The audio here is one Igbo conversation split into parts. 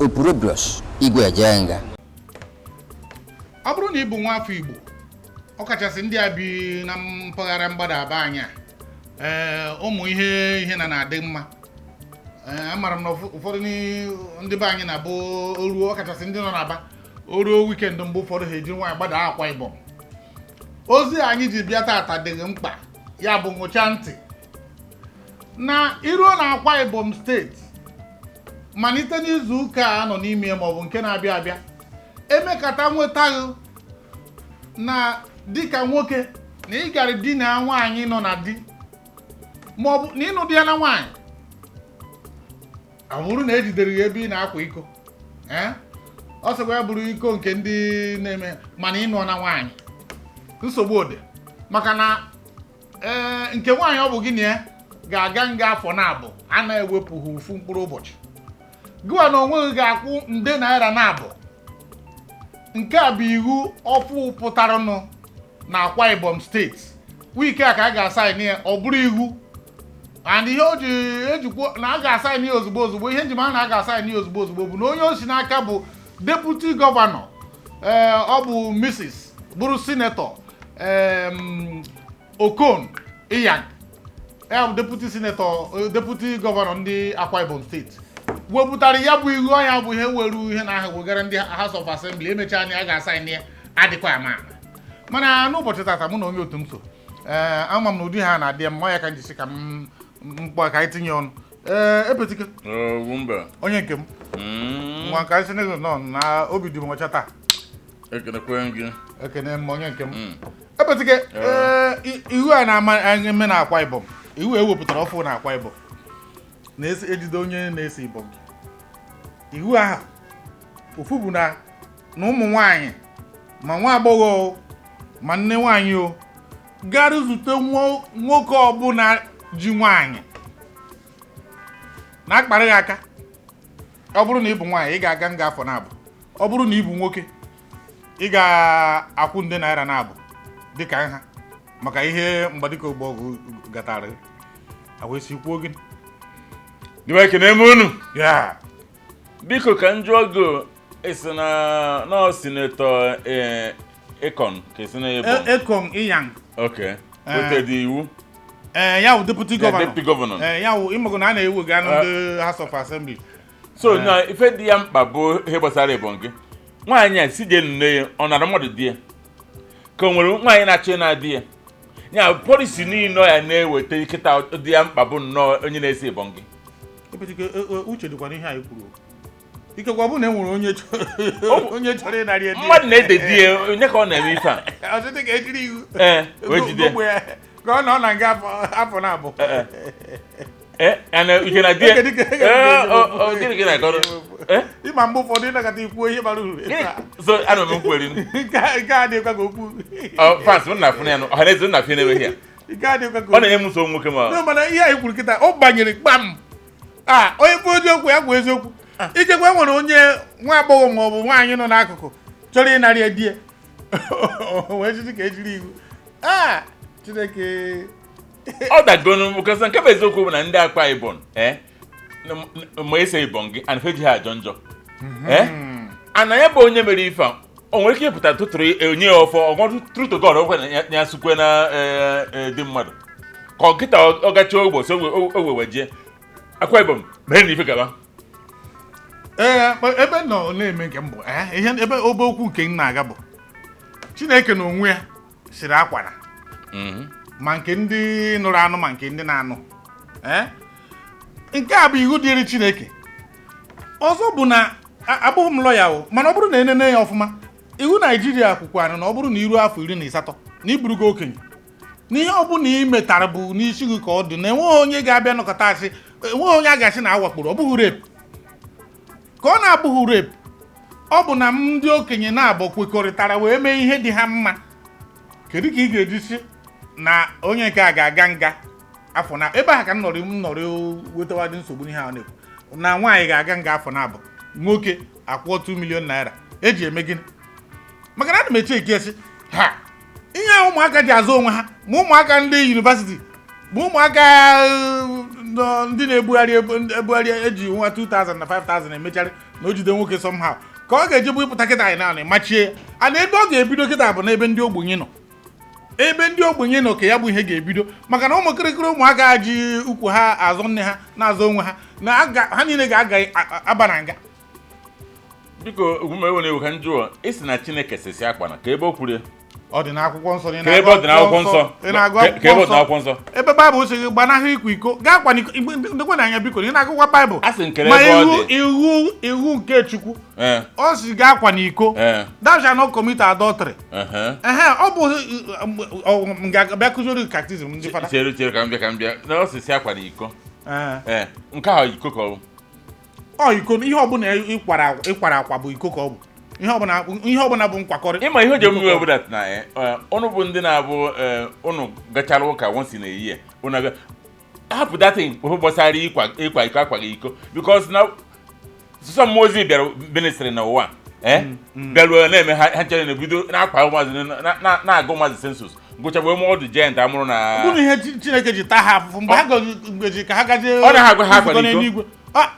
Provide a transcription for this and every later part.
Opurobios Igwe Ejenga. Ọ bụrụ na ị bụ nwa afọ Igbo, ọkachasị ndị a bi na mpaghara mgbada be anyị a, ee, ụmụ ihe ihe na na-adị mma. Ee, amara m na ụfọdụ ndị be anyị na-abụ oruo, ọkachasị ndị nọ n'Aba, oruo weekend, mgbe ụfọdụ ha ejiri nwaanyị gbada Akwa Ibom. Ozi anyị ji bịa tata dịghị mkpa, ya bụ ṅụcha ntị na iruo na Akwa Ibom Steeti malite n'izu ụka a nọ n'ime ya maọbụ nke na-abịa abịa, emekata nwetaghị na dịka nwoke na ị gara di na nwaanyị nọ na di maọbụ na ịnụ di ya na nwaanyị, ọ bụrụ na ejidere ya ebe ị na-akwa iko, ee, ọ sịkwa ya bụrụ iko nke ndị na-eme, mana ịnụ na nwaanyị, nsogbu dị, maka na ee, nke nwaanyị ọ bụ gị na ya ga-aga nga afọ na 2 a na-ewepụghị ofu mkpụrụ ụbọchị. Gịwa na onwe gị ga-akwụ nde naira 2. Nke a bụ iwu ọfụ pụtaranụ na Akwa Ibom Steeti week a ka a ga-asign ya, ọ bụrụ iwu. And ihe o ji ejikwa na a ga-asign ya ozugbo ozugbo, ihe njimara na a ga-asign ya ozugbo ozugbo bụ na onye o si n'aka bụ deputy governor, ee, ọ bụ Mrs. bụrụ Senator Okon Inyang, ya bụ deputy senator, deputy governor ndị Akwa Ibom Steeti wepụtara ya bụ iwu. Ọnya bụ ihe were ihe na aha wegara ndị House of Assembly. Emechaa anya a ga-asign ya, adịkwa ama ama. Mana n'ụbọchị tata, mụ na onye otu m so, ee, ama m na ụdị ha na-adị ya mma, ya ka m jisi ka m mkpọ ka anyị tinye ọnụ. Ee, epetike. Ogwumba. Onye nke m. Nwa ka anyị sị nọ na obi dị m ọcha taa. Ekenekwe gị. Ekene m, onye nke m. Epetike, ee, iwu a na-ama eme na Akwa Ibom, iwu ewepụtara ọfụ na Akwa Ibom na-esi ejide onye na-ese ibom gị, iwu ahụ ofu bụ na na ụmụ nwanyị, ma nwa agbọghọ o, ma nne nwanyị o, gara zute nwoke ọbụla ji nwanyị na-akparị gị aka, ọ bụrụ na ị bụ nwaanyị, ị ga-aga nga afọ 2. Ọ bụrụ na ị bụ nwoke, ị ga-akwụ nde naira 2 dịka nha maka ihe mgbadika ogboọgụ gatara gị. Awesi kwuo gịnị? Dịwa, ekene m unu. Ya. Biko, ka m jụọ gị, esi na nọọ Senator Ekon ka esi na Ebon? Ekon Inyang. Ok. Wetara iwu. Ee, ya wụ deputy governor. Deputy governor. Ee, ya wụ, ịmago na a na-ewega ndị House of Assembly. So na ife dị ya mkpa bụ ihe gbasara Ebon gị. Nwaanyị a si jee nne ya, ọ nara mmadụ di ya? Ka o nwere nwaanyị na-achọ ịna di ya? Ya policy niile ọ ya na-eweta kịta dị ya mkpa bụ nnọọ onye na-ese Ebon gị. Epetike, uche dịkwa n'ihe anyị kwuru. Ikekwe ọ bụrụ na e nwere onye chọrọ ịnarị ya di ya. Mmadụ na-ede di ya, onye ka ọ na-eme ife a? Ọtụtụ ka ejiri iwu Ee, wee jide. gogbu ya ka ọ nọ na nga afọ 2. Ee, ana uche na di ya. Ee, gịnị gị na-akọrọ? Ee? Ịma mgbe ụfọdụ ịnakọta ikwuo ihe bara uru. Gịnị? So ana m nkweri. Nke a dịkwa ka okwu. Ọ fans m na-afụ ya nụ, ọha na eze m na-afụ ya na-enweghị ya. Nke a dịkwa ka Ọ na-enye m nsogbu nwoke ma. No, mana ihe anyị kwuru kịta, ọ banyere kpam a. Onye kwuo eziokwu, ya kwuo eziokwu. Ikekwe nwere onye nwa agbọghọ ma ọ bụ nwaanyị nọ n'akụkụ chọrọ ịnarị ya di ya, o wee sị ka ejiri iwu a. Chineke! Ọ dagonu because nke bụ eziokwu bụ na ndị Akwa Ibom, ee, ma ese Ibom gị and feji ha ajọ njọ. Ee, ana ya bụ onye mere ife a, o nwere ike ịpụta tụtụrụ onye ya ọfọ ọgwọ true to God ọkwa na ya sukwe na di mmadụ ka ọ kịta ọ gacha ogbo so o wee jie Akwa Ibom mere na ife gaba. Ee, ebe nọ na-eme nke m bụ, ee, ihe ebe obe okwu nke m na-aga bụ Chineke na onwe ya siri akwara ma nke ndị nụrụ anụ ma nke ndị na-anụ. Ee, nke a bụ iwu dịrị Chineke. Ọzọ bụ na abụghị m lọya o, mana ọ bụrụ na enene ya ọfụma, iwu Naijiria kwukwanụ na ọ bụrụ na iruo afọ 18 na iburugo okenye, n'ihe ọ bụla ị metara bụ n'isi gị ka ọ dị, na enweghị onye ga-abịa nọkọta asị, enweghị onye a ga-asị na awakporo. Ọ bụghị rape ka ọ na-abụghị rape, ọ bụ na ndị okenye na-abụ kwekọrịtara wee mee ihe dị ha mma. Kedu ka ị ga-eji si na onye nke a ga-aga nga afọ na ebe ahụ ka m nọrọ wetawadị nsogbu n'ihe a na-ekwu na nwaanyị ga-aga nga afọ 2, nwoke akwụọ 2 million naira eji eme gịnị? Maka na ana m eche eke sị ha ihe a ụmụaka ji azụ onwe ha, ma ụmụaka ndị university, ma ụmụaka Ndị na-ebugharị ebugharị eji nwa 2000 na 5000 emecharị na o jide nwoke somehow ka ọ ga-eji bụ ịpụta kịta anyị naanị machie a na ebe ọ ga-ebido kịta bụ n'ebe ndị ogbenye nọ, ebe ndị ogbenye nọ ka ya bụ ihe ga-ebido, maka na ụmụ kịrịkịrị ụmụaka ji ukwu ha azọ nne ha na-azọ onwe ha na ha niile ga-aga aba na nga. Biko, ogwumewe na-ewu ka m jụọ, ị sị na Chineke sisi akwana ka ebe o kwuru ya? Ọ dị n'akwụkwọ nsọ. Ị Ka ebe ọ dị n'akwụkwọ nsọ? Ị na-agụ Ka ebe ọ dị akwụkwọ n'akwụkwọ nsọ? nsọ? Ebe Baịbụl sị gị gbanahụ ịkwa iko, gaa kwana iko. Ndekwa n'anya, biko, ị na-agụkwa Baịbụl? A sị nkele Ma ebe ọ iwu dị. Iwu nke Chukwu, ọ sị gaa kwana iko, thou shalt not commit adultery. Ehe, ọ bụ m ga-abịa kụziere gị catechism ndị fada. Chere, chere, ka m bịa, ka m bịa na ọ sisi akwana iko. Ee. Ee, nke ahụ iko ka ọ bụ? Ọ iko, ihe ọbụla ịkwara ịkwara akwa bụ iko ka ọ bụ. Ihe ọbụla, ihe ọbụla bụ nkwakọrị. Ịma ihe o ji emume obodo na ụnụ bụ ndị na-abụ ụnụ gachara ụka once in a year, ụnụ abịa hapụ datin gbasara ịkwa iko, akwaghị iko, because na sọsọ mmụọ ozi bịara ministry n'ụwa bịaruo na-eme ha nchere na-ebido na-akwa ụmụazị na-agụ ụmụazị census gụcha wee mụọ ọdụ giant amụrụ na Bụrụ ihe Chineke ji taa ha afụfụ mgbe ha goji ka ha gaje Ọ na ha agwa ha nzukọ akwara iko. n'eluigwe.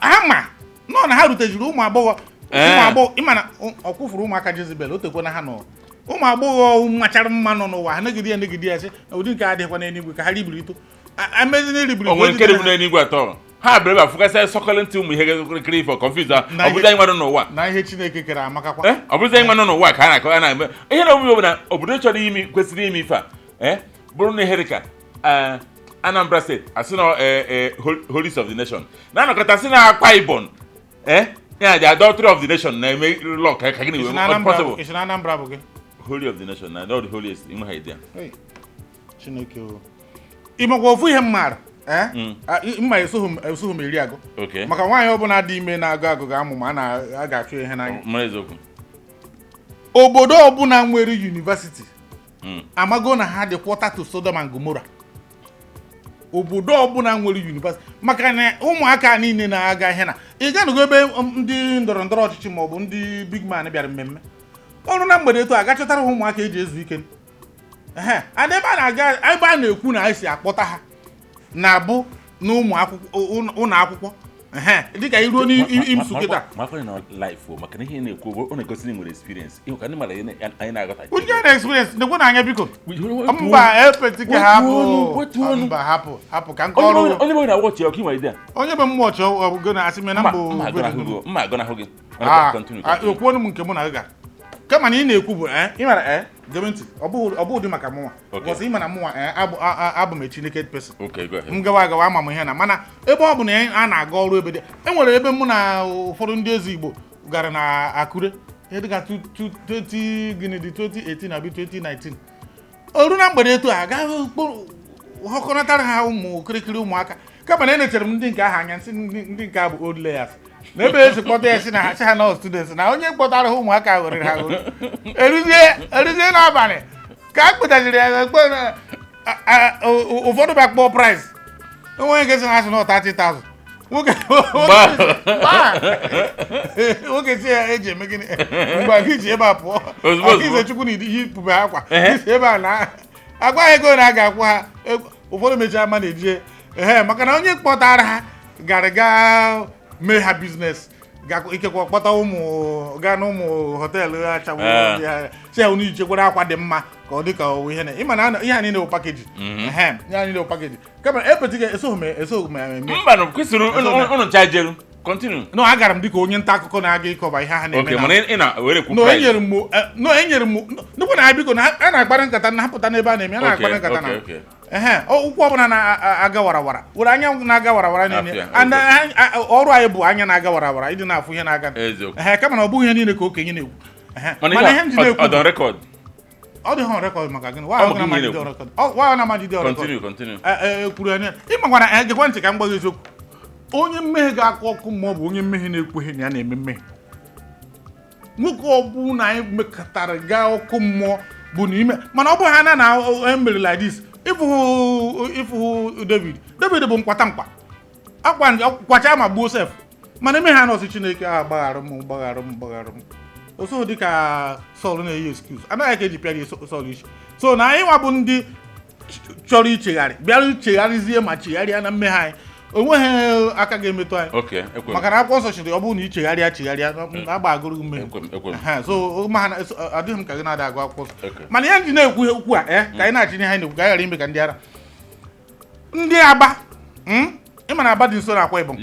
Ha ma nọ na ha rutejiri ụmụ agbọghọ, ụmụ agbọghọ, ịma na ọ kwụfuru ụmụaka Jezebel o tekwana ha nọ, ụmụ agbọghọ machara mma nọ n'ụwa, ha negide ya, negide ya, sị na ụdị nke adịghịkwa n'eluigwe, ka ha ribirito amezi ribirito. O nwere nke dị n'eluigwe atọ ha bịara ebe a fụgasịa sọkọlị ntị ụmụ ihe kiri ifo confuse ha. Na Ọ bụzi anyị nwa nọ n'ụwa. Na ihe Chineke kere amakakwa. Ọ bụzi anyị nwa nọ n'ụwa ka a na-akọ a na-eme ihe na omume na obodo chọrọ ime, kwesịrị ime ife a bụrụ na ihe dịka Anambra Steeti asị na holies of the nation na-anọkọta sị na Akwa Ibom ya the adultery of the nation na-eme law ka gịnị Isi wee na ọ dị Anambra possible? Isi na Anambra bụ gị? Holy of the nation na not the holiest, inwe ha idea. Hey, Chineke o, ị makwa ofu ihe m maara? Ah, mma esoghị m eri agụ. Maka nwaanyị ọbụla dị ime na-agụ agụ ga-amụ ma a a ga-achụ ihe n'anya. Mara eziokwu. Obodo ọbụla nwere university amago na ha dị quarter to Sodom and Gomorrah. Obodo ọbụla nwere university, maka na ụmụaka niile na-aga ihe na ị ganugo ebe ndị ndọrọ ndọrọ ọchịchị maọbụ ndị big man bịara mmemme ọrụ na mgbede etu a gachọtara ha ụmụaka eji ezu ike. Ehe, and ebe a na-aga, ebe a na-ekwu na esi akpọta ha na-abụ n'ụmụ akwụkwọ, ụlọ akwụkwọ. Ehe, dịka iruo n'imsu kịta. Ma afọ na life o, maka na ihe ị na-ekwu bụ ọ na-egosi na ị nwere experience ịhụ ka ndị mara anyị na-aghọta. Ụdị na experience nekwe n'anya, biko, mba, epetike, hapụ. Wetuo ọnụ. Mba, hapụ, hapụ ka nke onye ọrụ. Onye bụ na-awọchi ya ọka ịnwe idea. Onye bụ mmụọ ọchị ọbụgo na-asị m na mma mbụ. Mma agọnahụ gị, mma agọnahụ gị. Ah, Continue, ah, continue. okwuonu m nke mụ na gị gara, kama na ị na-ekwu bụ ị mara gebe ntị, ọ bụghị ụdị maka mụnwa. Because ị ma na mụnwa abụ m a Chineke person. Okay, go ahead. M gawa agawa, ama m ihe na mana ebe ọ bụ na a na-aga ọrụ ebe dị, e nwere ebe mụ na ụfọdụ ndị eze Igbo gara na Akure ihe dịka 20 gịnị dị 2018 abi 2019. Oru na mgbede etu a agaghị họkọnatara ha ụmụ kirikiri ụmụaka, kama na enechere m ndị nke ahụ anya nsị ndị nke a bụ old layers na ebe esi kpọta ya si na ha si ha nọ students na onye kpọtara ha ụmụaka ghọrịrị ha ghọrị. Eruzie n'abalị ka a kpụtachiri ya ụfọdụ bịa kpọọ price, onwe nke sị na asị na 30,000. Nwoke Gbaa! Nwoke si ya eji eme gịnị mgbe gị ji ebe a pụọ? Ozugbo, Aka ozugbo. ize Chukwu na yipụbe akwa isi ebe a na agwa ha ego na a ga-akwụ ha ụfọdụ mechaa ma na-ejie ehe, maka na onye kpọtara ha gara gaa mee ha business, ikekwe kpọta ụmụ gaa na ụmụ hotel ha chagbu Eh. ndị ha si ya unu ichekwara akwa dị mma ka ọ dị ka ọwụ ihe na ịma na ihe a niile bụ package. Ehe, ihe a niile bụ package, kama epetiga esoghị m eme. Mba, nụ kwesịrị unu ncha jeru. Continue. No, agara m dịka onye nta akụkọ na-aga ịkọba ihe ha na-eme. Okay, mana ị na were kwu No, price. enyere m no, enyere m nnukwu na biko na a na-akparị nkata na hapụta n'ebe a na-eme a na-akparị nkata na okay. ehe, ụkwụ ọbụla na-aga warawara were anya na-aga warawara niile. Afịa, And okay. ọrụ anyị bụ anya na-aga warawara ịdị na-afụ ihe na-aga. Eziokwu. Ehe, kama na ọ bụghị ihe niile ka okenye na-ekwu. Ehe, Mana mana ihe m ji ihe na-ekwu ọ dị on record. Ọ dị ha record maka gịnị? Ọ Wa bụ na gịnị amajide na-ekwu? record. Wa na amajide record. Continue, continue. Kwuru ya ịmakwana gekwa ntị ka m gwa gị eziokwu. Onye mmehie ga-akụ ọkụ mmụọ bụ onye mmehie na-ekweghị na ya na-eme mmehie. Nwoke ọbụla anyị mekọtara gaa ọkụ mmụọ bụ n'ime, mana ọ bụ ha na emere like this. Ịfụhụ David, David bụ nkwata nkwa akwa kwacha ma gbuo sef, mana eme ha nọsị Chineke a gbaghara m, gbaghara m, gbaghara m oso dịka Sọl na-eyi excuse anaghị ka eji pịa gị Sọl isi. So na anyị nwa bụ ndị chọrọ ichegharị bịara ichegharịzie ma chegharịa na mmehie anyị. Onweghị aka ga-emetụ anyị. Okay, ekwe m. Maka na akwụkwọ nsọ chịrị, ọ bụrụ na ị chegharịa chegharịa, agbagoro gị mmehie. Ekwe m, ekwe m. Ehe, so ma ha adịghị m ka gị na-ada agụ akwụkwọ nsọ. Okay. Mana ihe ndị na-ekwu okwu a, ka anyị na-achị ihe anyị na-ekwu, ka anyị ghara ime ka ndị ara ndị Aba, ịma na Aba dị nso na Akwa Ibom.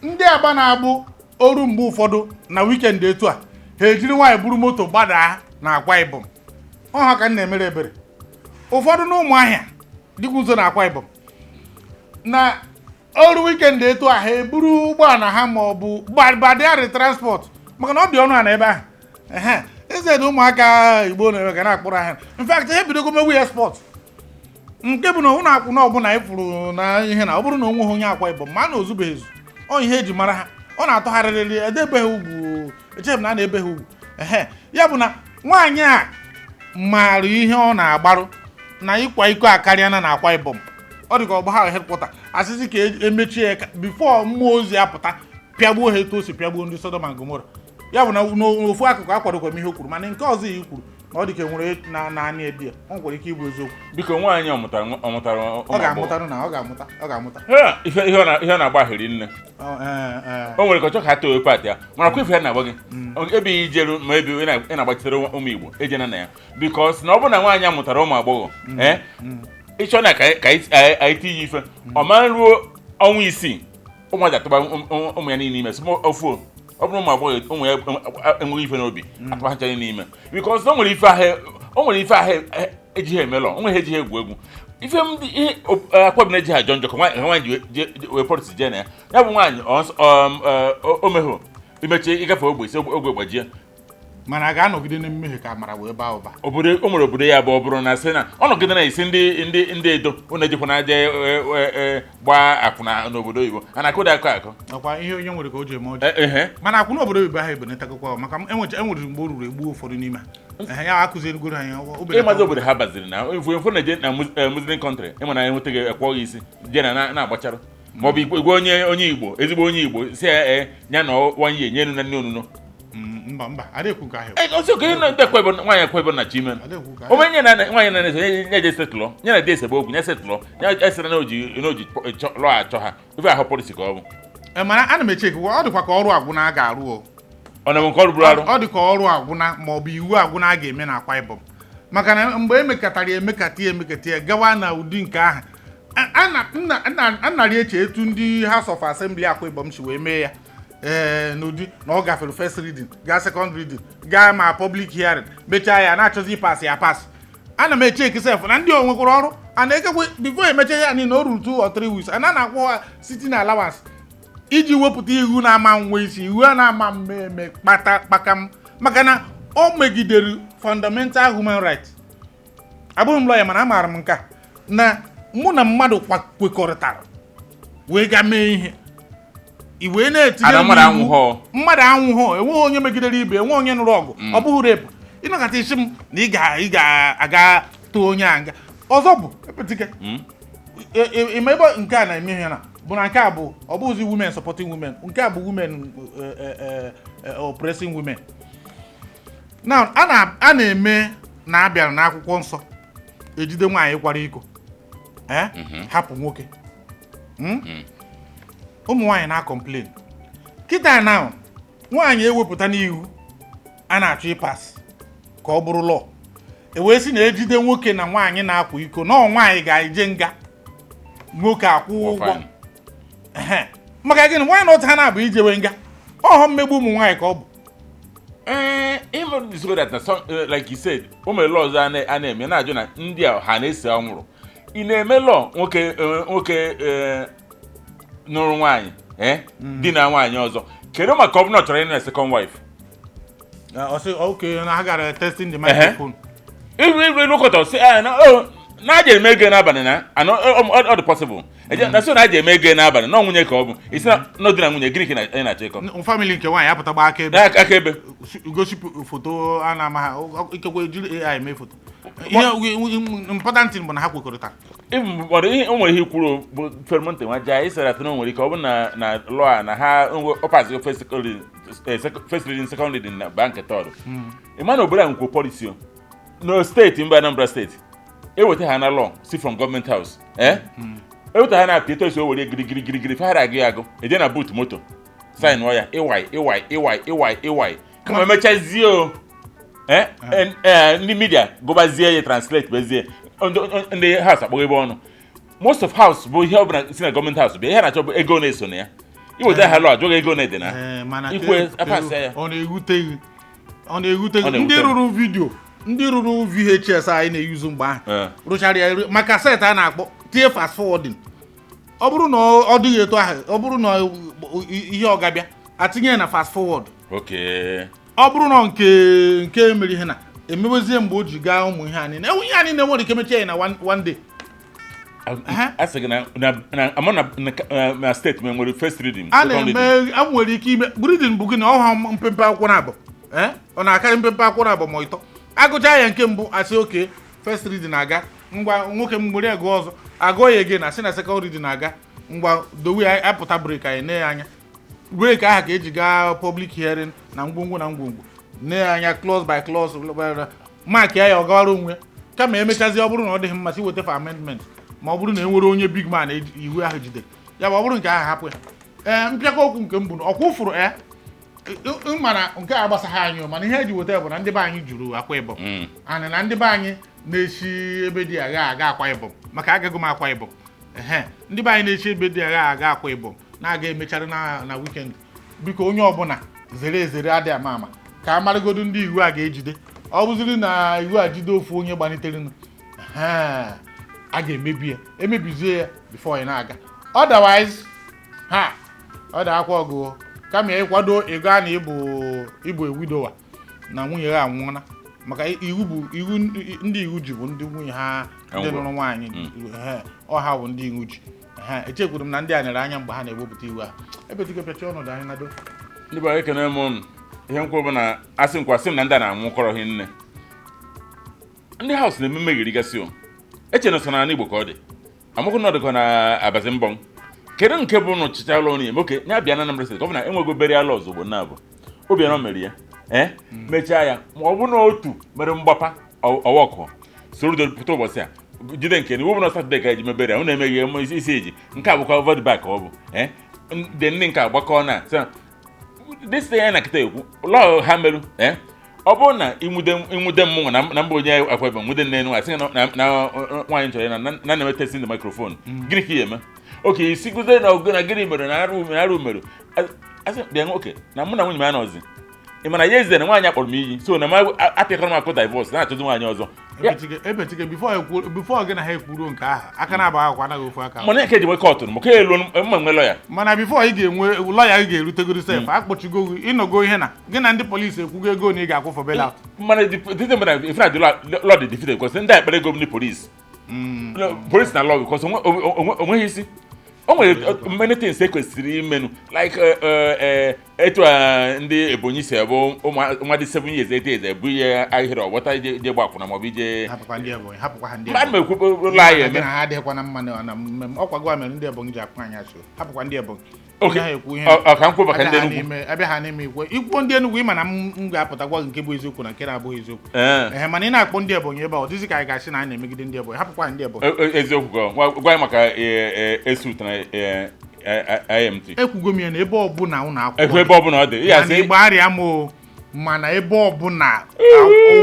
Ndị Aba na-abụ oru mgbe ụfọdụ na weekend etu a, ha ejiri nwaanyị buru moto gbadaa na Akwa Ibom. Ọ ha ka m na-emere ebere. Ụfọdụ na Ụmụahịa dịkwa nso na Akwa Ibom, na ọrụ weekend etu a, ha eburu ụgbọala ha ma ọ bụ gbadịarị transport, maka na ọ dị ọnụ a na ebe ahụ. Ehe, eze dị ụmụaka Igbo na-eme ka na-akpụrụ ahịa. In fact, ha ebidogo mewu ya sport, nke bụ na ụlọ akwụna ọbụla ịfụrụ na ihe na ọ bụrụ na o nweghị onye Akwa Ibom ma na ozubeghị ezu, ọ ihe eji mara ha, ọ na-atọgharịrịrị edebeghị ugwu. Echeghị m na a na-ebe ha ugwu. Ehe, ya bụ na nwaanyị a maara ihe ọ na-agbarụ na ịkwa iko akarịa na Akwa Ibom. Ọ dị ka ọgba ha headquarter asịsị ka emechie ya before mmụọ ozi apụta pịagbuo ha etu o si pịagbuo ndị Sodom and Gomora. Ya bụ na n'ofu akụkụ, akwadokwa m ihe o kwuru, mana nke ọzọ ya kwuru na ọ dị ka enwere na naanị edi ya, ọ nwekwara ike ịbụ eziokwu. Biko, nwaanyị ọ mụtara ọ mụtara Ọ ụmụ agbọghọ? ga-amụta na ọ ga-amụta, ọ ga-amụta. Ha, ife ihe ọ na-agbaghịrị nne. Ọ, ee, ee. O nwere ka ọ chọ ka ha too pati ya, mana kwa ife ya na-agba gị ebe ijeru ma ebe ị na-agbachitere ụmụ Igbo ejena na ya, because na ọ bụrụ na nwaanyị a mụtara ụmụ agbọghọ, ee, ịchọ na ka anyị tinye ife ọ ma ruo ọnwa 6, ụmụazị atụba ụmụ ya niile ime sị ofu. Ọ bụrụ ụmụ agbọghọ, ụmụ ya enweghị ife n'obi, atụba ha ncha niile n'ime, because o nwere ife ahụ ejighị eme lọ, o nwere ihe ejighị egwu egwu. Ife ndị ihe Akwa Ibom na-ejighị ajọ njọ ka nwaanyị ji wee policy jee na ya. Ya bụ nwaanyị o mehụ imechi ịgafe ogbe isi ogbe gbajie. Mana a ga-anọgide na mmehie ka amara wee baa ụba? Obodo o nwere obodo ya bụ ọ bụrụ na sị na ọ nọgide na isi ndị Edo ụnụ ejikwana je gbaa akwụna n'obodo oyibo, a na-akụda akọ akọ. Ọkwa ihe onye nwere ka o ji eme ọjị. Ehe. Mana akwụna obodo oyibo ahụ ebenatagokwa, maka enwere mgbe o ruru egbuo ụfọdụ n'ime ha. Ehe, ya akụzirigoro anyị Ịmazi obodo ha baziri na ifu na-eje na Muslim country, ịma na enwetaghị ekpọghị isi je na na-agbachara maọbụ igwe onye Igbo, ezigbo onye Igbo si ya ee ya na one year nye enu na nne onuno. Mba, mba, adịghị nke ahụ. Osi oke ndị ekwe ebe nwaanyị ekwe ebe na chi ime. Adịghị nke ahụ. Ome nye na nwaanyị na na-eso nye je setụlọ nye na di esebe okwu, nye setụlọ nye esere na oji lụọ achọ ha ife ahụ policy ka ọ bụ. Ee, mana ana m eche ọ dịkwa ka ọrụ agwụna a ga-arụ o. Ọ na nke ọrụ bụrụ arụ. Ọ dị ka ọrụ agwụna ma ọ bụ iwu agwụna a ga-eme na Akwa Ibom, maka na mgbe emekatara ya emekata ya emekata ya gawa na ụdị nke ahụ, a narị eche etu ndị House of Assembly Akwa Ibom si wee mee ya, ee, n'ụdị na ọ gafere first reading, gaa second reading, gaa ma public hearing, mechaa ya na-achọzi ịpass ya pass. Ana m eche ekesef na ndị o nwekwara ọrụ a na-ekekwe before emecha ya niile, o ruru 2 or 3 weeks, a na-akwụ ha sitting allowance iji wepụta iwu na-ama nwe isi, iwu a na-ama mmemme kpata kpakam, maka na o megidere fundamental human right. Abụghị m lọya, mana amaara m nke a, na mụ na mmadụ kwekọrịtara wee gaa mee ihe, i wee na-etinye Ana m mmadụ iwu. anwụghọ. Mmadụ anwụghọ, enweghị onye megidere ibe, enweghị onye nụrụ ọgụ. Ọ bụghị rape. Ịnọkọta isi m na ị ga-aga tụọ onye a nga ọzọ bụ epetike. Ịma ebe nke a na-eme ihe na bụ na nke a bụ ọ bụghịzi women supporting women, nke a bụ women oppressing women. Now a na-eme na abịara n'akwụkwọ nsọ ejide nwaanyị kwara iko, hapụ nwoke. Ụmụ nwaanyị na-acomplain kịta na nwaanyị ewepụta n'ihu a na-achọ ịpass ka ọ bụrụ law, e wee sị na ejide nwoke na nwaanyị na-akwa iko, na ọ nwaanyị ga-eje nga, nwoke akwụ ụgwọ. Fine. Ehe. Maka gịnị? Nwaanyị na otu ha na-abụ ijewe nga, ọhọ mmegbu ụmụ nwaanyị ka ọ bụ. Ee, ịma discover that na some, like you said, o mere laws a na-eme na-ajụ na ndị a ha na-ese anwụrụ. Ị na-eme law nwoke nụrụ nwaanyị, di na nwaanyị ọzọ, kedu maka ọ bụrụ na ọ chọrọ ịnụ na second wife? Ọ sị okay, na ha gara testing the microphone. Iru iru kọtọ sị na o na aja eme ego n'abalị na anọ ọ dị possible eje na so na aja eme ego n'abalị na ọ nwunye ka ọ bụ isi na ọ di na nwunye, gịnị ka ị na-achọ ịkọ? Family nke nwaanyị apụta gba aka ebe. Na aka ebe. Gosi foto a na-ama ha, ikekwe jiri AI mee foto. Ihe important thing bụ na ha kwekọrịtara. Ịbụ ihe o nwere ihe kwuru bụ fermonte nwa jaa ịsara atụ na o nwere ike ọ bụ na law a na ha ọpasị first reading, second reading na bank third. Ị ma na obodo a nkwo policy o no steeti mba Anambra Steeti eweta ha na law si from government house, Eweta ha na-apị etu esi o were girigiri girigiri fara agụ ya agụ eje na boot moto sign ya ịwai ịwai ịwai ịwai ịwai kama emechazie o ndị media gụbazie ya, translate bezie, ndị house akpọghị ebe ọnụ. Most of house bụ ihe ọbụla si na gọọmenti house bịa, ihe a na-achọ bụ ego na-eso na ya. Iweta ha lọ ajụghị ego na-ede na Ee, mana ikwe apasị ya. Ọ na-ewute gị, ọ na-ewute Ọ gị. na-ewute Ndị m. rụrụ video, ndị rụrụ VHS anyị na-eyuzu mgbe ahụ rụchara ya maka set a na-akpọ tie fast forwarding. Ọ bụrụ na ọ dịghị etu ahụ, ọ bụrụ na ihe ọ ga-abịa atinye ya na fast forward. Ọ bụrụ na nke mere ihe na emewezie mgbe o ji gaa ụmụ ihe anyị na ihe anyị na-enwere ike mechie ya na one day. A sị gị na ama na steeti m nwere first reading, a second reading. Na-eme, a nwere ike ime reading bụ gịnị? Ọha mpempe akwụkwọ na-abụ, ọ na-akarị mpempe akwụkwọ na-abụ ma ịtọ. Agụcha ya nke mbụ, asị oke first reading aga, ngwa nwoke m gbere gụọ ọzọ, agụọ ya again, asị na second reading aga, ngwa dowe ya, apụta break, anyị nee ya anya. Break ahụ ka eji gaa public hearing na ngwongwo na ngwongwo, nee ya anya clause by clause, mark ya, ya ọ gawara onwe ya. Kama emechazie, ọ bụrụ na ọ dịghị mma, si weta for amendment, ma ọ bụrụ na e nwere onye big man iwu ahụ jidere ya bụ ọ bụrụ nke ahụ, hapụ ya. Ee, mpịakọ okwu nke m bụ na ọkwa ụfụrụ ya mana nke a agbasaghị anyị o, mana ihe eji weta ya bụ na ndị be anyị juru Akwa Ibom anị na ndị be anyị na-esi ebe dị agha aga Akwa Ibom, maka agago m Akwa Ibom. Ehe, ndị be anyị na-esi ebe dị agha aga Akwa Ibom na-aga emechara na weekend. Biko, onye ọbụla zere ezere, adị ama ama ka a marịgodo ndị iwu a ga-ejide. Ọ bụziri na iwu a jide ofu onye gbaliterenụ, ehe, a ga-emebi ya, emebizie ya before ị na-aga. Otherwise ha ọ da akwa ọgụ. Kama ịkwado ịga na ịbụ ewidowa na nwunye ya anwụọla, maka iwu bụ iwu, ndị iwu ji bụ ndị nwunye ha ndị Anwụrụ. nụrụ nwaanyị. Ehe, ọha bụ ndị iwu ji. Ehe, echekwuru m na ndị a nere anya mgbe ha na-ewepụta iwu a ebetigo pịachi ọnọdụ anyị nado. Ndị be anyị, ekene m unu. Ihe nkwu bụ na asị nkwa sị m na ndị a na-anwụkọrọ hinne. Ndị house na-eme mmegherigasị o eche na so n'ala Igbo ka ọ dị amakụ na ọ dịkọ na abazi mbọ. Kedu nke bụ na ọchịchị alụ ọnụ eme oke ya bịa na Anambra steeti, gọvanọ enwego burial laws ozugbo na abụ Obianọ mere ya mechaa ya, ma ọ bụ na otu mere mgbapa ọwọkụ soro pụta ụbọchị a jide nke na iwu bụ na Satọde ka eji mebere ya, unu emeghị eme isi eji nke a bụkwa over the back. Ọ bụ ndị ndị nke agbakọ na sị na this thing anyị na-akịta ekwu lọọ ha merụ. Ọ bụrụ na ịnwude mmụnwa na mba onye Akwa Ibom nwude nne enu asị na nwaanyị chọrọ ya na na-eme testing the microphone, gịnị ka ị eme? Oke isi guzo na ogo na gịnị mere na arụ mere, arụ mere asị bịa nwoke na mụ na nwunye m anọzi. Ị mana ya eze na nwaanyị akpọrọ m iyi so na m apịakọrọ m akụ divorce na-achọzi nwaanyị ọzọ. Ebetigo before gị na ha ekwuruo nke ahụ, aka na-aba akwụkwọ anaghị ofu aka. Mana nke eji nwe kọtụ maka elu mma nwe lọya. Mana before ị ga-enwe lọya, ị ga-erutegoro sef akpọchigo gị, ịnọgo ihe na gị na ndị polisi ekwugo ego na ị ga-akwụ for bail out. Mana dite mgbe na ife na dị law dị defeated because ndị a ekpere ego m ndị polisi polisi na law because onweghị isi. O nwere many things ekwesịrị imenụ, like etu a ndị Ebonyi si abụ ụmụ dị 7 years, 8 years ebu ihe ahịrị ọgbọta ije gba akwụna maọbụ ije Hapụkwa ndị Ebonyi, hapụkwa ha ndị mmadụ Ebonyi. ma ekwu ụlọ anyị Gị eme na ha adịghịkwa na mma na mmemme ọkwa gwa mere ndị Ebonyi ji akpụ anyị asị. Hapụkwa ndị Ebonyi. Okay. Ha ekwu ihe Ọ ka m kwuo maka ndị abịa ha Enugu. Abịa ha n'ime ikwe ikwuo ndị Enugu, ịma na m ga-apụta gwa gị nke bụ eziokwu na nke na-abụghị eziokwu. Ehe, mana ị na-akpọ ndị Ebonyi ebe a, ọ dịzị ka anyị ga-asị na anyị na-emegide ndị Ebonyi. Hapụkwa ndị Ebonyi. Eziokwu ka gwa anyị maka ESUT na IMT. Ekwugo m ya na ebe ọbụla ụlọ akwụkwọ ekwu ebe ọbụla ọ dị ị mana ga-asị Igbo arịa m o, mana ebe ọbụla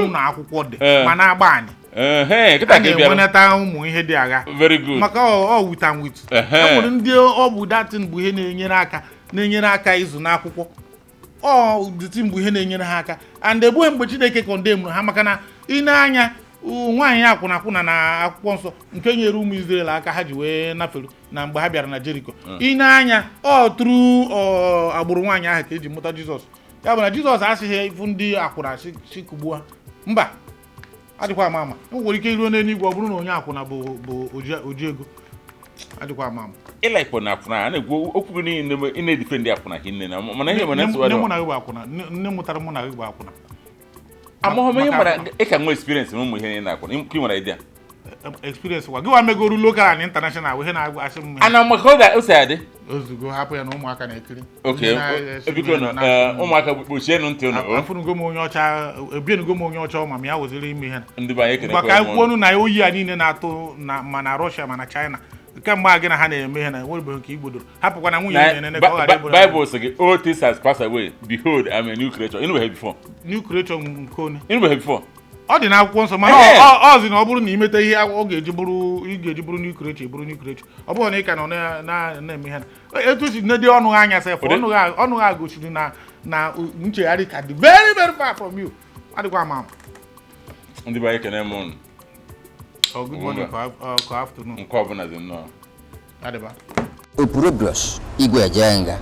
ụlọ akwụkwọ dị mana agba anyị ehe kịta a ka ị bịara na-enwenata ụmụ ihe dị agha Very good. maka ọ with and with. E nwere ndị ọ bụ datin bụ ihe na-enyere aka ịzụ n'akwụkwọ. Ọ datin bụ ihe na-enyere ha aka and egbughị mgbe Chineke condemnụrụ ha, maka na ị na-anya nwaanyị akwụna akwụna na akwụkwọ nsọ nke nyere ụmụ Izrel aka ha ji wee naferu na mgbe ha bịara na Jeriko, ị na-anya ọ tụrụ agbụrụ nwaanyị ahụ ka eji mụta Jizọs. Ya bụ na Jizọs asịghị ịfụ ndị akwụna si kugbuo ha. Mba, adịkwa ama ama e nwere ike iruo n'eluigwe ọ bụrụ na onye akwụna bụ oji ego. Adịkwa ama ama. Ịlaikpọ na akwụna a na-ekwu okwu gị niile ị na-edefend akwụna ka nne na mana ihe mana Nne mụ na gị bụ akwụna, nne mụtara mụ na gị bụ akwụna. Amaghị m ihe Maka mara akwụna. ị ka nwee experience na ụmụ ihe niile akwụna ka ị nwere idea. Experience gwa gị wa megoru local and international ihe na-asị m. Ana maka ọ ga o si adị. Ozugbo hapụ ya na ụmụaka na-ekiri. Oke. Ndị na-esi Biko nọ ụmụaka kpuchienụ ntị unu o. Afụnugo m onye ọcha, ebienugo m onye ọcha ma m ya weziri ime ihe. Ndị be anyị Maka ekenekwa m unu. kwuonu na oyi a niile na-atụ na ma na Russia ma na China. Kemgbe a gị na ha na-eme ihe na enwerebeghị nke igbodoro, hapụkwa na nwunye na-enene ka ọ ghara ịbụrụ ya. Bible sị gị, "All things has passed away, behold, I'm a new creature." Ịnụbeghị before? New creature nke onye? Ịnụbeghị before? Ọ dị n'akwụkwọ nsọ, mana ọ zi na ọ bụrụ na imete ihe ọ ga-eji bụrụ, ị ga-eji bụrụ new creature, bụrụ new creature. Ọ bụrụ na ị ka nọ na-eme ihe etu si nne dị ọnụ ha anya sef, ọnụ ha gosiri na nchegharị ka dị very very far from you. Adịkwa ama ama. Ndị be anyị, ekene m unu. Ọ good morning ka afternoon. Nke ọbụla dị nnọọ. Adịba. Opurobios Igwe Ejenga.